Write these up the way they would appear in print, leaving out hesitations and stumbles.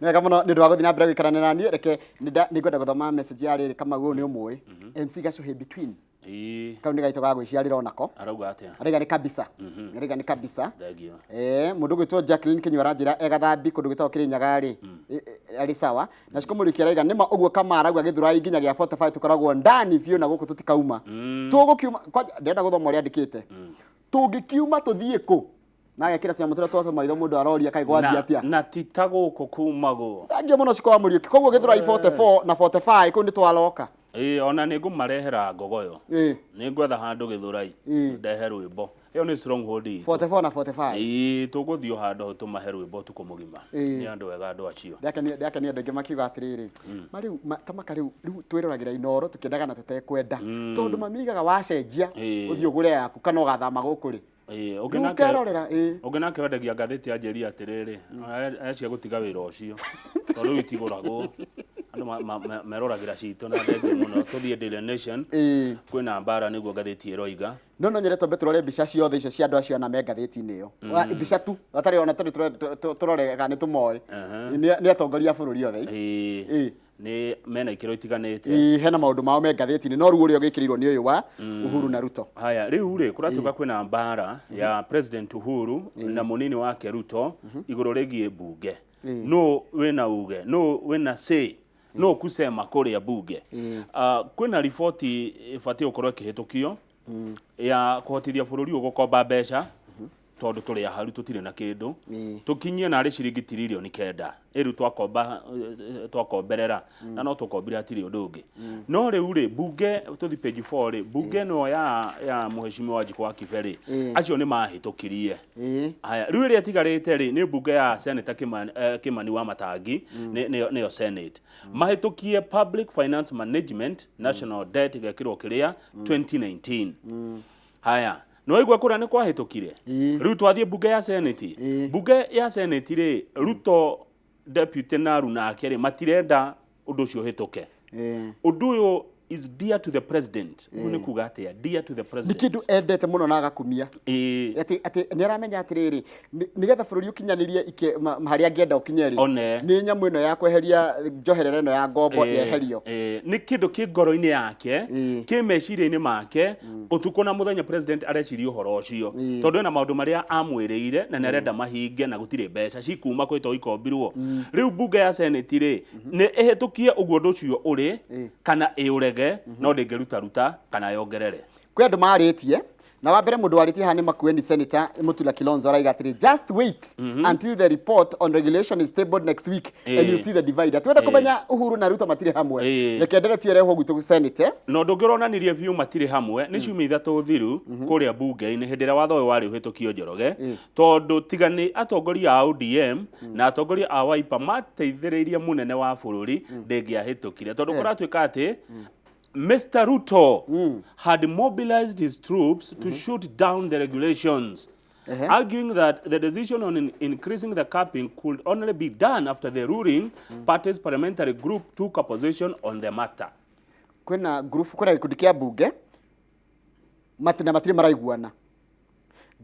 Nĩ wega mũno nĩ ũndũ wa gũthiĩ na mbere gũikarania na niĩ. Reke nĩngwenda gũthoma message ya rĩrĩ. Kamau, ũyũ nĩ ũmũĩ, MC Gacuhĩ between. Kau nĩ gaitũ ga gwĩciarĩra onako. Arauga atĩa? Araiga nĩ kabisa. Araiga nĩ kabisa. Thank you. Mũndũ gwĩtwo Jacqueline Kinyua aranjĩra egathambi kũndũ gwĩtagwo Kĩrĩnyaga rĩ, arĩ sawa. Na Ciko Mũriũki araiga nĩma ũguo kama arauga Gĩthũrai nginya gĩa 45 tũkoragwo ndani biũ na gũkũ tũtikauma. Tũgũkiuma kwanja ndĩrenda gũthoma ũrĩa andĩkĩte. Tũngĩkiuma tũthiĩ kũ? Na agekĩra tũnyamũ tũrĩa twa maitho mũndũ aroria kaĩ gwathiĩ atĩa. Na ti ta gũkũ kumagwo. Thank you mũno, Ciko wa Mũriũki. Koguo Gĩthũrai 44 na 45 kũu nĩ twaroka. Ĩĩ, ona nĩ ngũmarehera ngogoyo. Nĩ ngwetha handũ Gĩthũrai ndehe rwĩmbo. Ĩyo nĩ stronghold itũ. 44 na 45. Ĩĩ, tũgũthiĩ o handũ hau tũmahe rwĩmbo ũtukũ mũgima. Nĩ andũ ega andũ acio. Ndĩakenia andũ aingĩ makiuga atĩrĩrĩ, ma rĩu ta maka rĩu rĩu twĩroragĩra Inooro tũkĩendaga na tũtekwenda, tondũ mamigaga wacenjia ũthiĩ ũgũre yaku kana ũgathama gũkũ rĩ. Ĩĩ, ũngĩ Rĩu ũkerorera, ĩĩ. Ũngĩ nake wendagia ngathĩti anjĩria atĩrĩrĩ, ecia gũtiga wĩra ũcio tondũ rĩu itigũragwo, andũ meroragĩra citũ. Na thengiũ mũno. Tũthiĩ Daily Nation. Kwĩna mbara, nĩguo ngathĩti ĩroiga. No nyende twambe tũrore mbica ciothe icio cia andũ acio ana me ngathĩti-inĩ ĩyo. Mbica tu hatarĩ ona tũrĩ tũrore kana nĩ tũmoĩ. Nĩ atongoria a bũrũri othe. Ĩĩ. Nĩ mena ikĩro itiganĩte. Ĩĩ, hena maũndũ mao me ngathĩti-inĩ, no rĩu ũrĩa ũgĩkĩrĩirwo nĩ ũyũ wa Uhuru na Ruto. Haya, rĩu rĩ kũratuĩka kwĩna mbara ya President Uhuru na mũnini wake Ruto igũrũ rĩgiĩ mbunge. Nũ wĩna uge, nũ wĩna say, nũ kusema kũrĩa mbunge? Ah, kwĩna riboti ĩbatiĩ gũkorwo ĩkĩhĩtũkio ya kũhotithia bũrũri ũyũ gũkomba mbeca, tondũ tũrĩ aharu, tũtirĩ na kĩndũ. Tũkinyie narĩ ciringi 9 tiririoni ĩrĩu twakomba, twakomberera na no tũkombire, hatirĩ ũndũ ũngĩ. No rĩu rĩ, mbunge, tũthi page 4 rĩ, mbunge ĩno ya Mũhecimiwa Wanjikũ wa Kibe rĩ, acio nĩ mahĩtũkirie. Haya, rĩu ĩrĩa ĩtigarĩte rĩ, nĩ mbunge ya Senator Kimani, Kimani wa Matangi, nĩyo Senate mahĩtũkie Public Finance Management, National Debt ĩgekĩrwo kĩrĩa 2019. Haya, nĩ waigua kũrĩa nĩ kwahĩtũkire. Rĩu twathiĩ mbunge ya Senate. Mbunge ya Senate rĩ, Ruto deputy na aruna ake rĩ, matirenda ũndũ ũcio ũhĩtũke. Ũndũ ũyũ is dear to the president. Ũguo nĩ kuga atĩa, dear to the Nĩ president? kĩndũ endete mũno na agakumia. Atĩ nĩ aramenya atĩrĩrĩ, nĩgetha bũrũri ũkinyanĩrie harĩa angĩenda ũkinye rĩ, One. nĩ nyamũ ĩno ya kweheria njoherera ĩno ya ngombo yeherio. Nĩ kĩndũ kĩ ngoro-inĩ yake, kĩ meciria-inĩ make, ũtukũ na mũthenya president areciria ũhoro ũcio, tondũ ena maũndũ marĩa amwĩrĩire na nĩ arenda mahinge, na gũtirĩ mbeca cikuma kwĩ to ikombirwo. Rĩu mbunge ya Senate rĩ, nĩ ĩhĩtũkie ũguo ũndũ ũcio ũrĩ kana ĩũrege, no ndĩngĩruta ruta kana yongerere. Kwĩ andũ marĩtie, na wa mbere mũndũ warĩtie haha nĩ Makueni Senator Mutula Kilonzo. Araiga atĩrĩ, "Just wait until the report on regulation is tabled next week and you see the divide." Atwenda kũmenya Uhuru na Ruto matirĩ hamwe. Reke ndereti ĩrehwo gwitũ Senate. Na ũndũ ũngĩ ũronanirie biũ matirĩ hamwe nĩ ciumia 3 thiru kũrĩa mbunge-inĩ, hĩndĩ ĩrĩa watho ũyũ warĩ ũhĩtũkio, Njoroge, tondũ tiga nĩ atongoria a ODM na atongoria a Wiper mateithĩrĩirie mũnene wa bũrũri, ndĩngĩahĩtũkire, tondũ kũratuĩka atĩ Mr. Ruto had mobilized his troops to shoot down the regulations, arguing that the decision on increasing the capping could only be done after the ruling party's parliamentary group took a position on the matter. Kwĩna group, kwĩna gĩkundi kĩa mbunge na matirĩ maraiguana.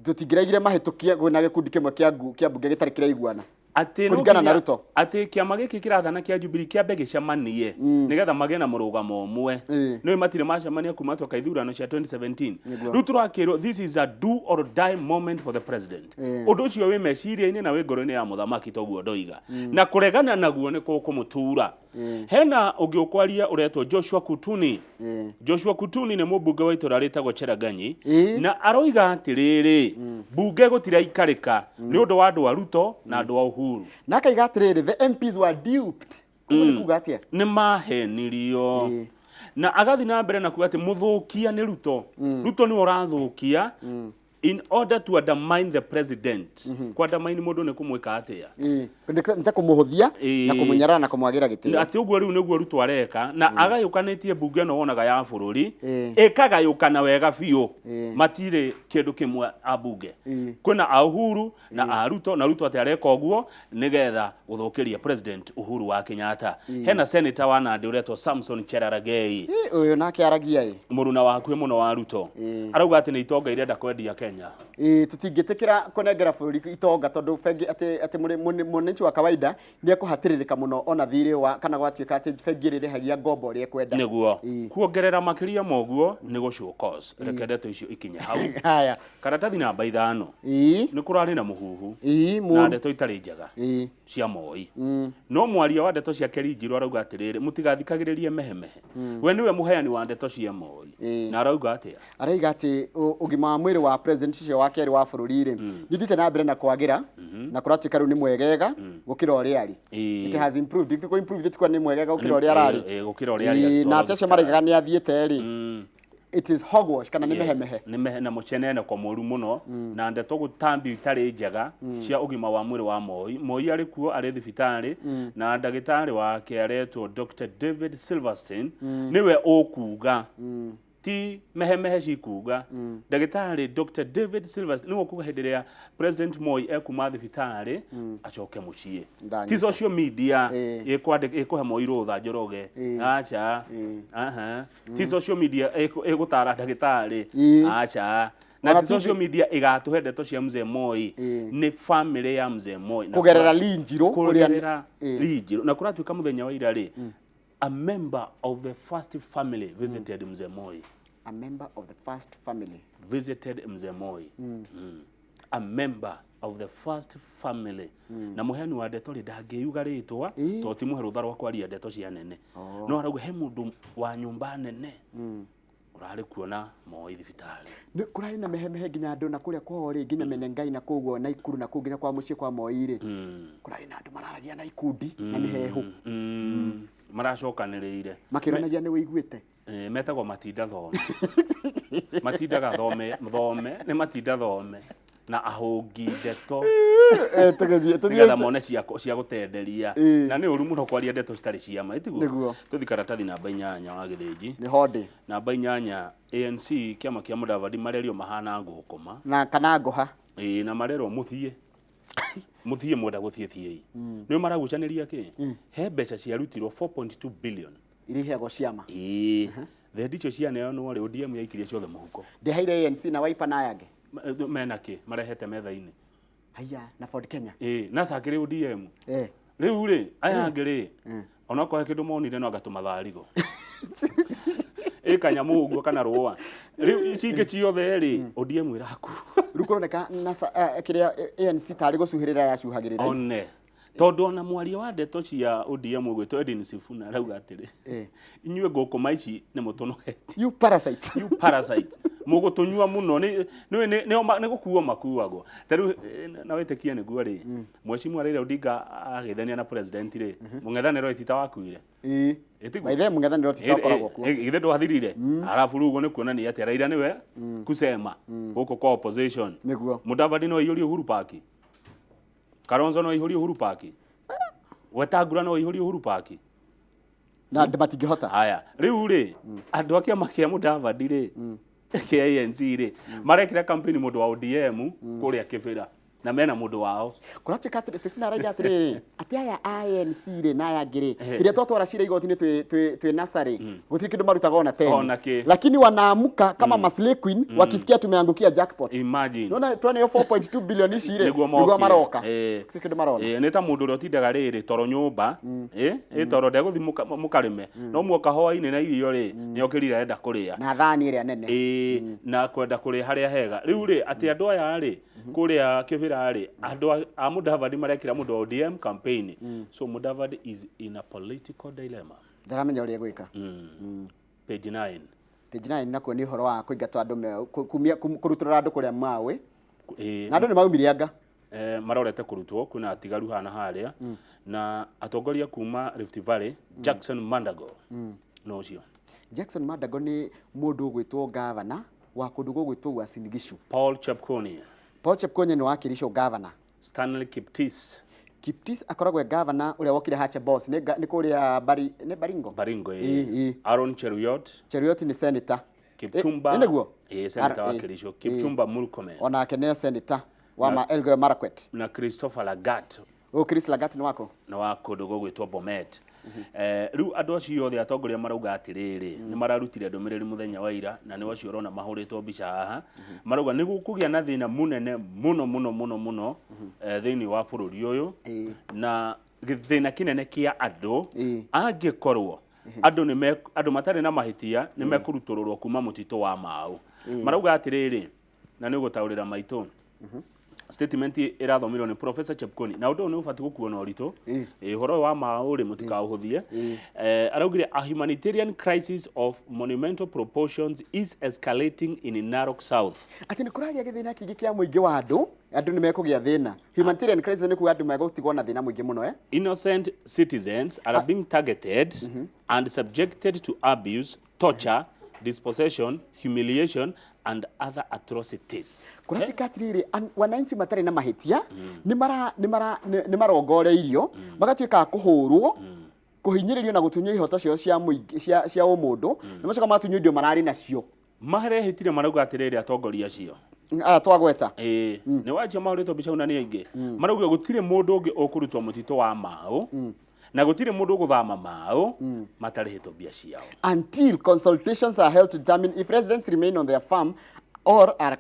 Tũtingĩraigire mahĩtũkie kwĩna gĩkundi kĩmwe kĩa mbunge gĩtarĩ kĩraiguana. Atĩ no Kũringana na Ruto. Atĩ kĩama gĩkĩ kĩrathana kĩa Jubilee kĩambe gĩcemanie nĩgetha magĩe na mũrũgamo ũmwe. Nĩũĩ matirĩ macemania kuma tweka ithurano cia 2017. Rĩu tũrakĩrwo this is a do or die moment for the president. Ũndũ ũcio wĩ meciria-inĩ na wĩ ngoro-inĩ ya mũthamaki, toguo ndoiga, na kũregana naguo nĩ kũkũmũtura. Hena ũngĩ ũkwaria ũretwo Joshua Kutuni. Joshua Kutuni nĩ mũmbunge wa itũra rĩtagwo Cheraganyi, na aroiga atĩrĩrĩ, mbunge gũtiraikarĩka nĩ ũndũ wa andũ a Ruto na andũ a Uhuru. Na akaiga atĩrĩrĩ, "The MPs were duped." Ũguo nĩ kuga atĩa? Nĩ mahenirio. Na agathiĩ na mbere na kuga atĩ mũthũkia nĩ Ruto. Ruto nĩwe ũrathũkia in order to undermine the president. Ku undermine mũndũ nĩ kũmwĩka atĩa? Nĩ ta kũmũhũthia na kũmũnyarara na kũmwagĩra gĩtĩo. Atĩ ũguo rĩu nĩguo Ruto areka, na agayũkanĩtie mbunge ĩno wonaga ya bũrũri, ĩkagayũkana wega biũ. Matirĩ kĩndũ kĩmwe a mbunge. Kwĩna a Uhuru na a Ruto, na Ruto atĩ areka ũguo nĩgetha gũthũkĩria President Uhuru wa Kenyatta. Hena senator wa Nandi ũretwo Samson Cherargei. Ũyũ nake aragia ĩ. Mũruna wa hakuhĩ mũno wa Ruto. Arauga atĩ nĩ itonga irenda kwendia Kenya. Ĩĩ, tũtingĩtĩkĩra kũnengera bũrũri itonga tondũ bengi atĩ atĩ mwananchi wa kawaida nĩ ekũhatĩrĩrĩka mũno ona thirĩ wa kana gwatuĩka atĩ bengi ĩrĩ ĩrĩhagia ngombo ũrĩa ĩkwenda. Nĩguo. Ĩĩ. Kuongerera makĩria ma ũguo nĩ gũ show cause. Reke ndeto icio ikinye hau. Haya. Karatathi namba 5. Ĩĩ. Nĩ kũrarĩ na mũhuhu. Ĩĩ, Na mũru. ndeto itarĩ njega. Ĩĩ. Cia Moi. No mwaria wa ndeto ciake Rinjirũ arauga atĩrĩrĩ, mũtigathikagĩrĩrie mehemehe. We nĩwe mũheani wa ndeto cia Moi. Ĩĩ. Na arauga atĩa? Araiga atĩ ũgima wa mwĩrĩ wa president ũcio wa kerĩ wa bũrũri rĩ, nĩ ũthiĩte na mbere na kwagĩra, na kũratuĩka rĩu nĩ mwegega gũkĩra ũrĩa arĩ. It has improved. Ti kũ improve ti kuga nĩ mwegega gũkĩra ũrĩa ararĩ. Gũkĩra ũrĩa arĩ Ĩĩ, na agĩtwarwo atĩ acio thibitarĩ. maraigaga nĩ athiĩte rĩ, it is hogwash kana nĩ mehemehe. Nĩ mehe na mũceneneko mũru mũno, na ndeto gũtambio itarĩ njega cia ũgima wa mwĩrĩ wa Moi. Moi arĩ kuo arĩ thibitarĩ, na ndagĩtarĩ wake aretwo Dr. David Silverstein, nĩwe ũkuga. Ti mehemehe cikuga. Ndagĩtarĩ Dr. David Silverstein nĩwe ũkuga hĩndĩ ĩrĩa President Moi ekuma thibitarĩ acoke mũciĩ. Ndanyita. Ti social media Ĩĩ. ĩkũhe Moi rũtha Njoroge. Ĩĩ. Aca. Ĩĩ. Aha. Ti social media ĩgũtara ndagĩtarĩ. Ĩĩ. Aca. Na Ona ti ti social media ĩgatũhe ndeto cia Mzee Moi. Ĩĩ. Nĩ family ya Mzee Moi. Na Kũgerera Lee Njirũ, ũrĩa kũgerera Ĩĩ. Lee Njirũ. Na kũratuĩka mũthenya wa ira rĩ, a member of the first family visited Mzee Moi. A member of the first family. Visited Mzee Moi. A member of the first family. Na mũheani wa ndeto rĩ ndangĩuga rĩtwa tondũ ti mũhe rũtha rwa kwaria ndeto cia nene. No arauga he mũndũ wa nyũmba nene ũrarĩ kuona Moi thibitarĩ. Nĩ kũrarĩ na mehemehe nginya andũ na kũrĩa kwao rĩ, nginya Menengai na kũu na Ikuru na kũu nginya kwa mũciĩ kwa Moi rĩ, kũrarĩ na andũ mararagia na ikundi na mĩhehu. Maracokanĩrĩire. Makĩranagia nĩ wĩiguĩte. Metagwo matinda thome. Matindaga thome, thome, nĩ matinda thome na ahũngi ndeto. Tũgĩthiĩ, Nĩgetha tũthiĩ. mone cia gũtenderia. Na nĩ ũru mũno kwaria ndeto citarĩ cia ma, ĩtiguo? Nĩguo. Tũthi karatathi namba 8 wa Gĩthĩnji. Nĩ hondĩ. Namba 8 ANC kĩama kĩa Mudavadi marerio mahana ngũkũma. Na kana ngũha. Ĩĩ, na marerwo mũthiĩ. Mũthiĩ mwenda gũthiĩ thiĩi. Nĩ maragucanĩria kĩ? He mbeca ciarutirwo 4.2 billion. Iria iheagwo ciama. Ĩĩ. Thendi icio cianeanwo rĩ, ODM yaikirie ciothe mũhuko. Ndĩheire ANC na Wiper na aya angĩ. Mena kĩ? Marehete metha-inĩ. Haiya, na Ford Kenya. Ĩĩ, na cakĩrĩ ODM. Rĩu rĩ, aya angĩ rĩ, onokorwo he kĩndũ monire no anga tũmatharigo. Ĩ kanyamũ ũguo kana rũa. Rĩu ici ingĩ ciothe rĩ, ODM ĩrakua. Rĩu kũroneka NASA, kĩrĩa ANC tarĩ gũcuhĩrĩra yacuhagĩrĩra. One. Tondũ ona mwaria wa ndeto cia ODM ũgwĩtwo Edwin Sifuna arauga atĩrĩ, inyuĩ ngũkũma ici nĩ mũtũnogetie. You parasite. You parasite. Mũgũtũnyua mũno, nĩ gũkuo makuagwo. Ta rĩu, na wĩtĩkie nĩguo rĩ, Mheshimiwa Raila Odinga agĩthania na president rĩ, mũng'ethanĩro ĩtita wakuire. Ĩĩ. Ĩtiguo? By the way, mũng'ethanĩro ti ũkoragwo kuo. Githĩ ndwathirire? Arabu rĩu ũguo nĩ kuonania atĩ Raila nĩwe kusema gũkũ kwa opposition. Nĩguo. Mudavadi no aihũrie Uhuru Park. Kalonzo no aihũrie Uhuru Park. Wetangula no aihũrie Uhuru Park. Na andũ matingĩhota. Haya, rĩu rĩ, andũ a kĩama kĩa Mudavadi rĩ, kĩa ANC rĩ, marekĩra campaign mũndũ wa ODM kũrĩa Kĩbĩra na mena mũndũ wao. Kũratuĩka atĩrĩ, Sifuna arauga atĩrĩrĩ, atĩ aya a ANC rĩ na aya angĩ rĩ, rĩrĩa twatwara cira igoti-inĩ twĩ NASA rĩ, gũtirĩ kĩndũ marutaga ona teni. Ona kĩ. Lakini wanaamuka kama Maslay Queen wakisikia tumeangukia jackpot. Imagine. Nona twana 4.2 billion ici rĩ, Nĩguo nĩguo mokire. maroka. Ĩĩ. Gũtirĩ kĩndũ marona. Ĩĩ, nĩ ta mũndũ ũrĩa ũtindaga rĩrĩ toro nyũmba, ĩ toro ndegũthiĩ mũkarĩme, no muoka hwaĩ-inĩ na irio rĩ, nĩ okĩrire arenda kũrĩa. Na thani ĩrĩa nene. Ĩĩ, na kwenda kũrĩa harĩa hega. Rĩu rĩ, atĩ andũ aya rĩ, kũrĩa Kĩbĩra rĩ, andũ a Mudavadi marekĩra mũndũ wa ODM campaign. So Mudavadi is in a political dilemma. Ndaramenya ũrĩa egwĩka. Page 9. Page 9 nakuo nĩ ũhoro wa kũingatwo andũ kumia kũrutũrũra andũ kũrĩa mawe. Ĩĩ. Na andũ nĩ maumire anga. Marorete kũrutwo kwĩna atigaru hana harĩa na atongoria kuma Rift Valley, Jackson Mandago. No ũcio. Jackson Mandago nĩ mũndũ ũgwĩtwo gavana wa kũndũ gũgwĩtwo Uasin Gishu. Paul Chepkonia. Paul Chepkonia nĩ wa Kericho gavana. Stanley Kiptis. Kiptis akoragwo e gavana ũrĩa wokire Hache Boss nĩ kũrĩa Bari, nĩ Baringo. Baringo, Ĩĩ, ĩĩ. ĩĩ. Aaron Cheruiyot. Cheruiyot nĩ senator. Kipchumba. Ĩ nĩguo? Ĩĩ, senator wa Ĩĩ. Kericho. Kipchumba Murkomen. Onake nĩ senator wa Elgeyo Marakwet. Na Christopher Lagat. Ũyũ Chris Lagat nĩ wako. Na wa kũndũ gũgwĩtwo Bomet. Rĩu andũ acio othe atongoria marauga atĩrĩrĩ, nĩ mararutire ndũmĩrĩri mũthenya wa ira, na nĩ acio ũrona mahũrĩtwo mbica haha, marauga nĩ gũkũgĩa na thĩna mũnene mũno mũno mũno mũno thĩinĩ wa bũrũri ũyũ, na gĩthĩna kĩnene kĩa andũ angĩkorwo andũ nĩ andũ matarĩ na mahĩtia nĩ mekũrutũrũrwo kuma mũtitũ wa Mau. Marauga atĩrĩrĩ, na nĩ ũgũtaũrĩra maitũ, statement ĩrathomirwo nĩ Professor Chepkoni, na ũndũ ũyũ nĩ ũbatiĩ gũkuo na ũritũ. Ũhoro ũyũ wa Mau rĩ, mũtikaũhũthie. Araugire a humanitarian crisis of monumental proportions is escalating in Narok South. Atĩ nĩ kũragĩa gĩthĩna kĩingĩ kĩa mũingĩ wa andũ, andũ nĩ mekũgĩa thĩna. Humanitarian crisis nĩ kuga andũ megũtigwo na thĩna mũingĩ mũno. Innocent citizens are being targeted and subjected to abuse, torture, dispossession, humiliation and other atrocities. Kũratuĩka atĩrĩrĩ, wananchi matarĩ na mahĩtia nĩ mara nĩ mara nĩ nĩ marongoreirio, magatuĩka a kũhũrwo, kũhinyĩrĩrio na gũtunywo ihoto ciao cia mũingĩ, cia ũmũndũ, nĩ macoka magatunywo indo mararĩ nacio. Marehĩtire marauga atĩrĩrĩ, atongoria acio Aya twagweta. Ĩĩ, nĩ wanjia mahũrĩtwo mbica na nĩ aingĩ, marauga gũtirĩ mũndũ ũngĩ ũkũrutwo mũtitũ wa Mau na gũtirĩ mũndũ ũgũthama Mau matarĩhĩtwo mbia ciao. Until consultations are held to determine if residents remain on their farm or are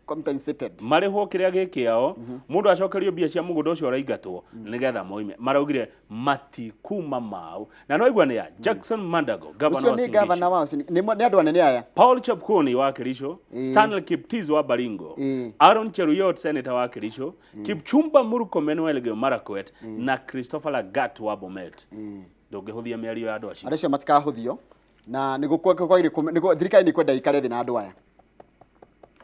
compensated. Marĩhwo kĩrĩa gĩ kĩao, mũndũ acokerio mbia cia mũgũnda ũcio ũraingatwo nĩgetha moime. Maraugire matikuma Mau, na no igua nĩ ya Jackson Mandago, governor Ũcio wa nĩ Uasin gavana Gishu, wa nĩ andũ anene aya. Paul Chepkoni wa Kericho, Stanley Kiptis wa Baringo, Aaron Cheruiyot, senator wa Kericho, Kipchumba Murkomen wa Elgeyo Marakwet na Christopher Lagat wa Bomet. Ndũngĩhũthia mĩario ya andũ acio. Andũ acio matikahũthio, na nĩ gũkwagĩrĩ thirikari nĩ kwenda ikare thĩ na andũ aya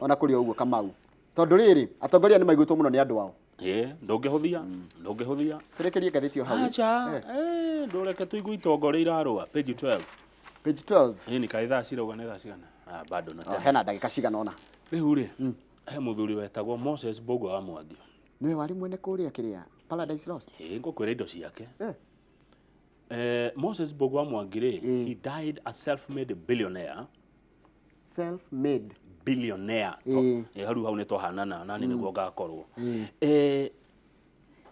ona kũrĩ o ũguo, Kamau, tondũ rĩrĩ, atongoria nĩ maiguĩtwo mũno nĩ andũ ao. Ĩĩ, ndũngĩhũthia, ndũngĩhũthia. Tũrĩkĩrie ngathĩti o hau. Acha, ndũreke tũigue itonga ũrĩa irarũa page 12. Page 12. Ĩĩ, nĩ kaĩ thaa cirauga nĩ thaa cigana? Ah, bado na Oh, hena ndagĩka cigana ũna. Rĩu rĩ, he mũthuri wetagwo Moses Mbũgua wa Mwangi. Nĩwe warĩ mwene kũrĩa kĩrĩa Paradise Lost. Ĩĩ, ngũkwĩra indo ciake. Moses Mbũgua wa Mwangi rĩ, he died a self-made billionaire. Self made Billionaire. Hau hau nĩ twahanana nani nĩguo ngakorwo.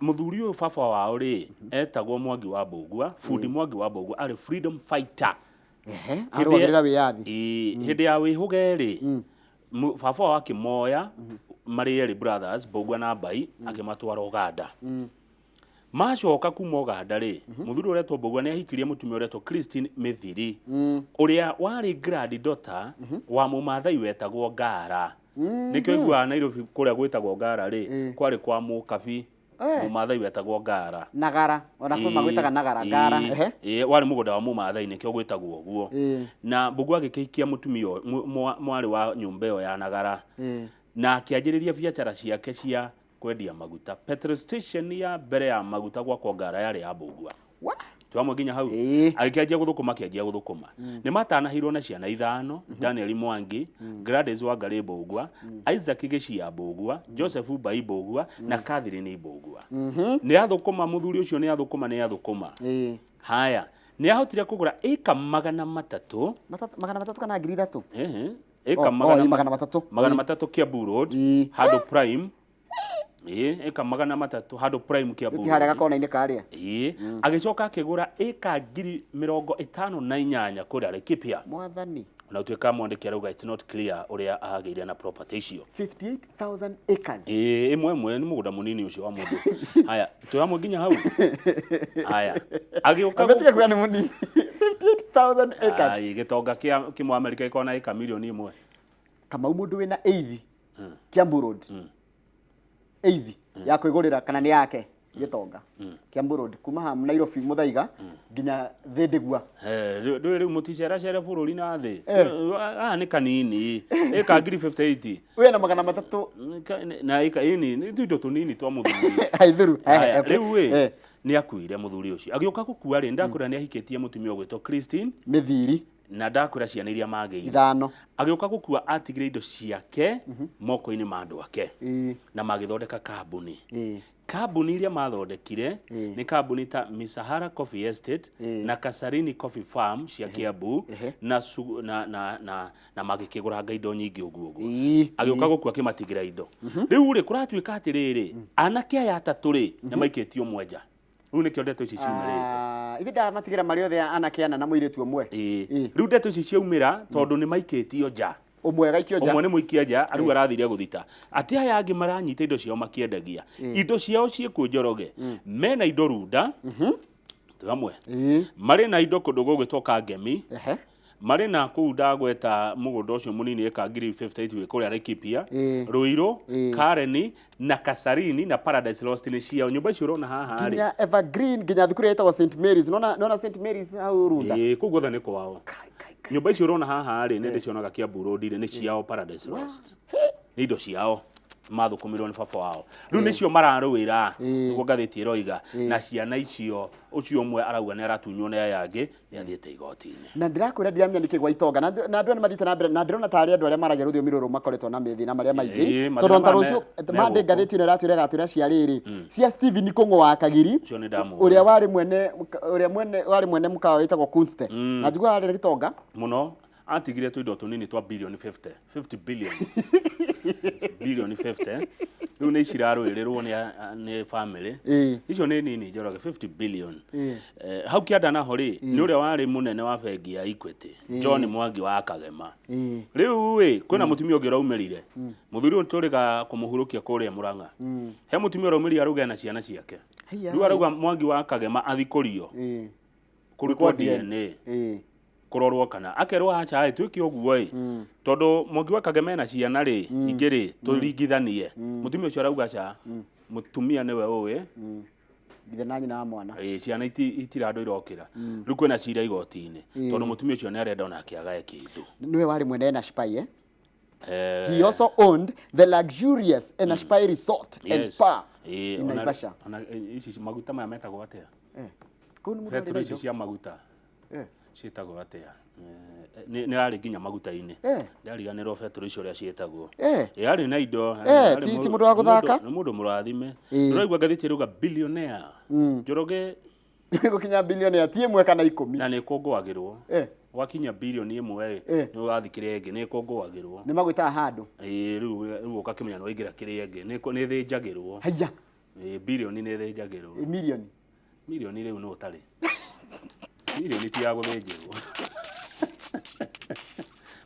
Mũthuri ũyũ, baba wao rĩ, etagwo Mwangi wa Mbũgua, bundi Mwangi wa Mbũgua, arĩ freedom fighter. Arũagĩrĩra wĩyathi. Ĩĩ, hĩndĩ ya wĩhũge rĩ, baba wao akĩmoya marĩ erĩ brothers, Mbũgua na Mbai, akĩmatwara Ũganda. Macoka kuma Ũganda rĩ, mũthuri ũretwo Mbũgua nĩ ahikirie mũtumia ũretwo Christine Mĩthiri, ũrĩa warĩ granddaughter wa mũmathai wetagwo Ngara. Nĩkĩo iguaga Nairobi kũrĩa gwĩtagwo Ngara rĩ, kwarĩ kwa mũkabi mũmathai wetagwo Ngara. Nagara, ona kwĩ magwĩtaga Nagara, Ngara. Ĩĩ, warĩ mũgũnda wa mũmathai, nĩkĩo gwĩtagwo ũguo. Na Mbũgua agĩkĩhikia mũtumia ũyũ, mwarĩ wa nyũmba ĩyo ya Nagara, na akĩanjĩrĩria biacara ciake cia kwendia maguta. Petrol station ya mbere ya maguta gwakwo Ngara yarĩ ya Mbũgua. Wa? Twamwe nginya hau. Agĩkĩanjia gũthũkũma, akĩanjia gũthũkũma. Nĩ matanahirwo na ciana ithano: Daniel Mwangi, Gladys Wangari Mbũgua, Isaac Gĩcia Mbũgua, Joseph Mbai Mbũgua na Catherine Mbũgua. Nĩ athũkũma mũthuri ũcio, nĩ athũkũma, nĩ athũkũma. Haya, nĩ ahotire kũgũra ĩka 300. 300 kana 3000? Ehe, ĩka Oh, 300. 300 Kiambu Road, handũ prime. Ĩĩ, ĩka 300 handũ prime Kiambu Ti harĩa Road. gakona-inĩ karĩa. Ĩĩ, agĩcoka akĩgũra ĩka 58,000 kũrĩa Laikipia. Mwathani. Na ũtuĩka mwandĩki arauga it's not clear ũrĩa agĩire na property icio. 58,000 acres. Ĩĩ, ĩmwe ĩmwe nĩ mũgũnda mũnini ũcio wa mũndũ. Haya, twĩ hamwe nginya hau. Haya, agĩũka Ambe kuga nĩ mũnini. 58,000 acres. Ai, gĩtonga kĩa kĩmwe Amerika gĩkoragwo na ĩka 1 mirioni. Kamau, mũndũ wĩna eithi Kiambu Road, eithi ya kwĩgũrĩra kana nĩ yake, gĩtonga Kiambu Road kuma haha Nairobi Muthaiga nginya Thĩndĩgua. Ndũĩ rĩu mũticeracere bũrũri na thĩ. Haha nĩ kanini, ĩka ngiri 58. Wĩna 300. Na ĩka ĩni nĩ tuindo tũnini twa mũthuri. Aithuru. Haya, rĩu ĩ, nĩ akuire mũthuri ũcio. Agĩũka gũkua rĩ, ndakwĩra nĩ ahikĩtie mũtumia ũgwĩtwo Christine Mĩthiri. Na ndakwĩra ciana iria magĩire. Ithano. Agĩũka gũkua atigire indo ciake moko-inĩ ma andũ ake na magĩthondeka kambuni. Kambuni iria mathondekire Ĩĩ. nĩ kambuni ta Misahara Coffee Estate Ĩĩ. na Kasarini Coffee Farm cia Kiambu Ehe. na, su- na, na, na, na magĩkĩgũranga indo nyingĩ ũguo ũguo. Ĩĩ. Agĩũka gũkua akĩmatigĩra indo. Rĩu rĩ, kũratuĩka atĩrĩrĩ, anake aya atatũ rĩ, nĩ maikĩtio mwenja. Rĩu nĩkĩo ndeto ici ciumĩrĩte. Ah, ithe ndamatigĩra marĩ othe anake ana na mũirĩtu ũmwe. Ĩĩ. Ĩĩ. Rĩu ndeto ici ciaumĩra tondũ nĩ maikĩtio nja. Ũmwe agaikio nja. Ũmwe nĩ mũikia nja, rĩu arathire gũthita. Atĩ aya angĩ maranyita indo ciao makĩendagia. Indo ciao ciĩkuo Njoroge. Mena indo Runda. Twĩ hamwe. Ĩĩ. Marĩ na indo kũndũ gũgwĩtwo Kangemi. Ehe. Marĩ na kũu ndagweta mũgũnda ũcio mũnini ĩka 1,058 wĩ kũrĩa Laikipia, Ĩĩ. Ruiru, Ĩĩ. Kareni na Kasarini na Paradise Lost nĩ ciao. Nyũmba icio ũrona haha rĩ. Nginya Evergreen, nginya thukuru ĩrĩa ĩtagwo St Mary's. Nona nona St Mary's hau Runda. Ĩĩ, kũu guothe nĩ kwao. Kai, kai, kai. Nyũmba icio ũrona haha rĩ, nĩ ndĩcionaga Kiambu Road rĩ, nĩ ciao Paradise Lost. Nĩ indo ciao mathũkũmĩrwo nĩ baba wao. Rĩu nĩcio mararũĩra, nĩguo ngathĩti ĩroiga, na ciana icio, ũcio ũmwe arauga nĩ aratunywo nĩ aya angĩ, nĩ athiĩte igoti-inĩ. Na ndĩrakwĩra ndiramenya nĩkĩ gwa itonga na na andũ aya nĩmathiĩte na mbere na ndĩrona tarĩ andũ arĩa maragia rũthiomi rũrũ makoretwo na mĩthĩna marĩa maingĩ. Ĩĩ, mathĩna Tondũ ona ta maya rũciũ me Monday gũkũ. ngathĩti ĩno ĩratwĩra ĩgatwĩra cia rĩrĩ cia Stephen Kũng'ũ wa Kagiri Ũcio nĩ ndamũĩ. ũrĩa warĩ mwene ũrĩa mwene warĩ mwene mũkawa wĩtagwo Kunste na njiguaga arĩ gĩtonga. Mũno atigire tũindo tũnini twa bilioni 50, 50 billion, bilioni 50. Rĩu nĩ cirarũĩrĩrwo nĩ family. Ĩĩ. Icio nĩ nini Njoroge, 50 billion. Ĩĩ. Hau kĩanda naho rĩ, nĩ ũrĩa warĩ mũnene wa bengi ya Equity, John Mwangi wa Kagema. Ĩĩ. Rĩu ĩ, kwĩna mũtumia ũngĩ ũraumĩrire. Mũthuri ũyũ tũrĩga kũmũhurũkia kũrĩa Mũrang'a. He mũtumia ũraumĩrire arauga ena ciana ciake. Haiya. Rĩu arauga Mwangi wa Kagema athikũrio Ĩĩ. kũrutwo DNA. Ĩĩ. Kũrorwo kana akerwo aca ĩ twĩke ũguo ĩ, tondũ Mwangi wa Kagema ena ciana rĩ ingĩ rĩ tũringithanie. Mũtumia ũcio arauga aca, mũtumia nĩwe ũĩ. Ithe na nyina wa mwana. Ĩ, ciana itira andũ irokĩra. Rĩu kwĩna cira igoti-inĩ tondũ mũtumia ũcio nĩ arenda onake agae kĩndũ. Nĩwe warĩ mwene Enashpai, eh? Eh, He also owned the luxurious Enashpai Resort and yes. Spa Ĩ, in Naivasha. Ona ici maguta maya metagwo atĩa? Eh. Kũu nĩ mũndũ warĩ Betũrũ na ici indo. cia maguta Eh. ciĩtagwo atĩa? Nĩ arĩ nginya maguta-inĩ. Eh. Ndariganĩrwo betũrũ icio ũrĩa ciĩtagwo. Eh. Ĩ, arĩ na indo. Eh, arĩ ti mũndũ wa gũthaka. Nĩ mũndũ mũrathime. Ĩ. Ndĩraigua ngathĩti ĩrauga billionaire. Njoroge Gũkinya bilionea ti ĩmwe kana ikũmi. na nĩ ĩkũngũagĩrwo. Eh. Wakinya bilioni ĩmwe Eh. ĩ, nĩ ũrathiĩ kĩrĩa ĩngĩ, nĩ ĩkũngũagĩrwo. Nĩ magwĩtaga handũ. Ĩ, rĩu ũgakĩmenya nĩ waingĩra kĩrĩa ĩngĩ, nĩ ĩthĩnjagĩrwo. Haiya. Ĩ, bilioni nĩ ĩthĩnjagĩrwo. Ĩ, milioni. Milioni rĩu nĩ ũtarĩ. Milioni ti ya gũthĩnjĩrwo.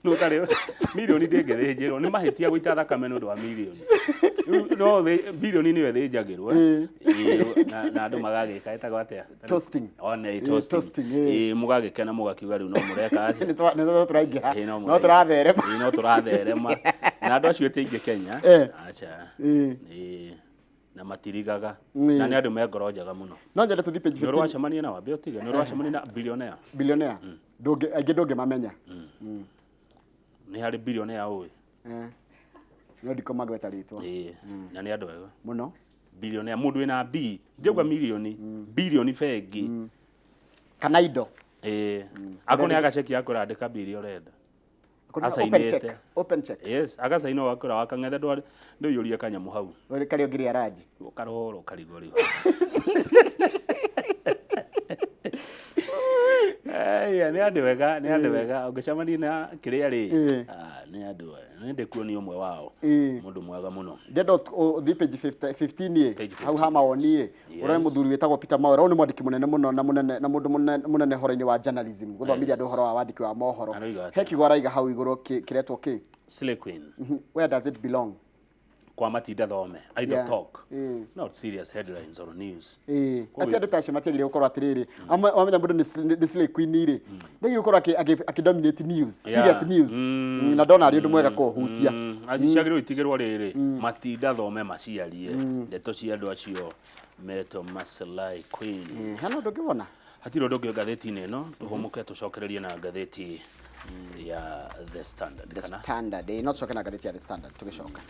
Nĩ ũtarĩ, milioni ndĩngĩthĩnjĩrwo, nĩ mahĩtia gũita thakame nĩ ũndũ wa milioni. Rĩu no bilioni nĩyo ĩthĩnjagĩrwo. Ĩ, na andũ magagĩka ĩtagwo atĩa? Toasting. One, Ĩ, toasting. toasting, ĩ. Ĩ, mũgagĩkena mũgakiuga rĩu no mũreka atĩa? Nĩ tũraingĩha. Ĩ, No mũraingĩha. tũratherema. Ĩ, no tũratherema. Na andũ acio ti aingĩ Kenya. Eh. Acha. Ĩ. Ĩ, na matirigaga. Ĩ. Na nĩ andũ me ngoro njega mũno. No nyende tũthiĩ page Nĩ 15. ũracemania na wambe ũtige, nĩ ũracemania na billionaire. Billionaire. Ndũngĩ aingĩ ndũngĩmamenya. Nĩ harĩ billionaire ũĩ. Eh. No ndikũmagweta rĩtwa. Ĩ, na nĩ andũ ega. Mũno. Billionaire mũndũ wĩna B, ndiauga milioni, bilioni bengi. Kana indo. Ĩ, ako nĩ agaceki akwĩra andĩka mbia iria ũrenda. Open Acainĩte. check. Open check. Yes, agacaina ũgakwĩra wakang'ethe ndũiyũrie kanyamũ hau. Ũrĩ karĩa ũngĩrĩa ranji. Ũkarora ũkarigwo rĩu. Aya, nĩ andũ ega, nĩ andũ ega. Ũngĩcemania na kĩrĩa rĩ, Ĩ. ah, nĩ andũ ega. Nĩ ndĩkuonia ũmwe wao. Ĩ. Mũndũ mwega mũno. Ndĩrenda ũthiĩ page 15 ĩ, Page hau ha mawoni ĩ, ũrore mũthuri wĩtagwo Peter Mwaura. Ũyũ nĩ mwandĩki mũnene mũno na mũnene na mũndũ mũnene ũhoro-inĩ wa journalism, gũthomithia andũ ũhoro wa wandĩki wa mohoro. Aroiga atĩa? He kiugo araiga hau igũrũ kĩretwo kĩ? Slay Queen. Where does it belong? Kwa matinda thome. Idle Yeah. talk. Ĩ. Not serious headlines or news. Ĩĩ, atĩ andũ ta acio matiagĩrĩire gũkorwo atĩrĩrĩ, wamenya mũndũ nĩ slay queen rĩ, ndagĩrĩire gũkorwo akĩ-dominate news, serious news. Na ndona arĩ ũndũ mwega kũhutia. Aci ciagĩrĩirwo itigĩrwo rĩrĩ, matinda thome maciarie ndeto cia andũ acio metwo Maslai Queen. Ĩĩ, hena ũndũ ũngĩwona? Hatirĩ ũndũ ũngĩ ngathĩti-inĩ ĩno, tũhũmũke tũcokererie na ngathĩti ya The Standard The kana Standard, ĩĩ, no tũcoke na ngathĩti ya The Standard tũgĩcoka.